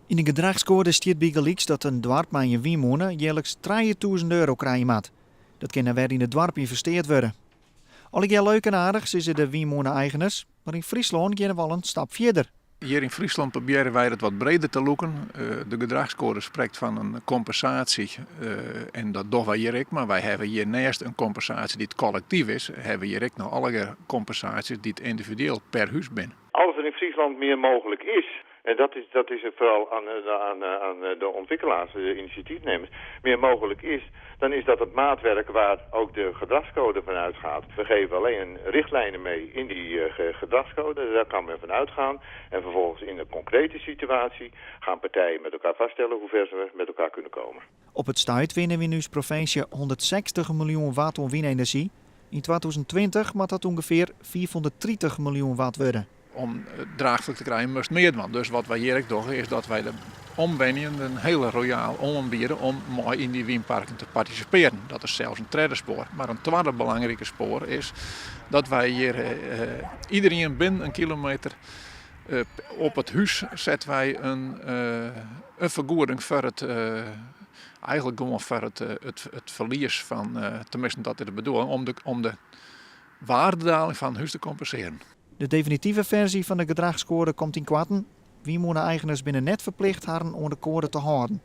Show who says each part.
Speaker 1: Yn de gedrachskoade stiet bygelyks dat in doarp mei in wynmûne jierliks 3000 euro krije moat. Dat kin dan wer yn it doarp ynvesteard wurde. Allegear leuk en aardich, sizze de wynmûne-eigeners, mar yn Fryslân geane we al in stap fierder.
Speaker 2: Hjir yn Fryslân probearje wy dat wat breder te lûken. De gedrachskoade sprekt fan in kompensaasje en dat dogge wy hjir ek, mar wy hawwe hjir neist in kompensaasje dy't kollektyf is, hawwe hjir ek noch allegear kompensaasjes dy't yndividueel per hús binne.
Speaker 3: As der yn Fryslân mear mooglik is, en dat is, dat is foaral oan, oan, oan de ûntwikkelaars, de inisjatyfnimmers, mear mooglik is, dan is dat het maatwerk waar ook de gedragscode van uitgaat. We geven alleen richtlijnen mee in die gedragscode, daar kan men van uitgaan. En vervolgens in de concrete situatie gaan partijen met elkaar vaststellen hoe ver ze met elkaar kunnen komen.
Speaker 1: Op it stuit winne we yn ús provinsje 160 miljoen watt oan wynenerzjy. Yn 2020 moat dat ûngefear 530 miljoen watt wurde.
Speaker 2: Om draachflak te krijen moatst mear dwaan. Dus wat wy hjir ek dogge is dat wy de omwenjenden hiel royaal oanbiede om mei yn dy wynparken te partisipearjen. Dat is sels in tredde spoar. Mar in twadde belangrike spoar is dat wy hjir iderien binnen in kilometer op it hús sette wy in fergoeding foar it eigentlik gewoan foar it ferlies fan, teminsten dat is de bedoeling, om de waardedaling fan it hús te kompensearjen.
Speaker 1: De definitive ferzje fan de gedrachskoade komt ynkoarten. Wynmûne-eigeners binne net ferplicht harren oan de koade te hâlden.